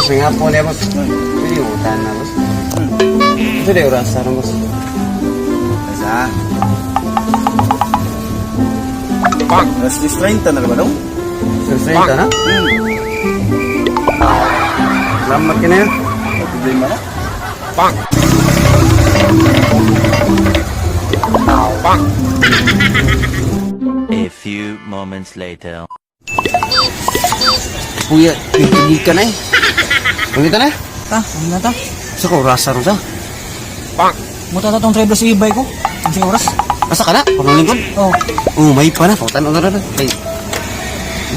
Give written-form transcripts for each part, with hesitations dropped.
Boss, may hapon na, boss. Pwede yung utan na, boss. Ito na yung oras, ano, boss? Asa? Alas 10:30 na ba daw? Sir, na? Salamat ka na yun. May problema na. A few moments later. Kuya, tigil ka na eh. Pangita na? Ta, ano na ta? Sa ko, oras ron sa. Muta ta tong treblo sa e-bike ko. Ang sa oras. Asa ka na? Pangalingkod? Oh, Oh, may pa na. Pautan na na. Kay,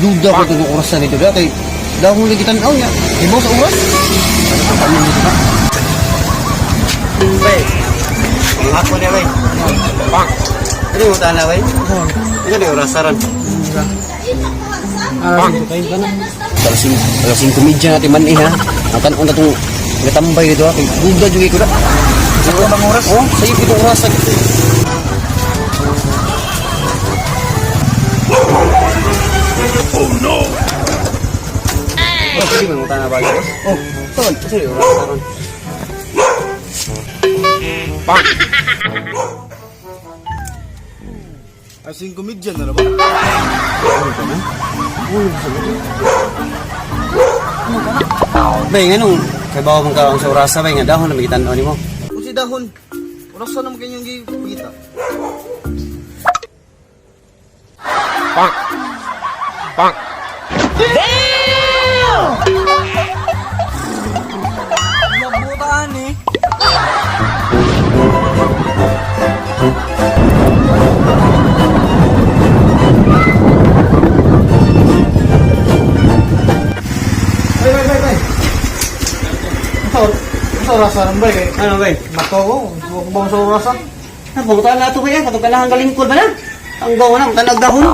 duda ko itong oras na nito. Kay, dahon lagi tanaw niya. Ibaw sa oras. Ano dito ba? Bay, ang hapon niya, bay. Ano yung utan na, bay? Ito na yung oras ron. ah, 5:30 na. Alas 5:30 natin man eh, ha. Ang tanong na itong natambay dito, ha. Kay, duda juga ko na. Sa bang oras? Oh, sa'yo itong oras. Oh, pwede mo na ba, boss? Oh, tol. Kasi yung oras na ron. Alas 5:30 na ba? Bay, nga nung kay bawo mong kaon sa orasa, bay, nga dahon na magitan-aw nimo. Kung si dahon, orasa naman kanyang gipangita. Nabutaan eh. Bay, bay, bay, bay. Sa oras na ba eh? Ano, bay? Mato ko. Huwag ba sa oras ah? Ang pumunta na ito, bay, katong kailangan galingkod ba na? Ang gawa na, tanag dahon.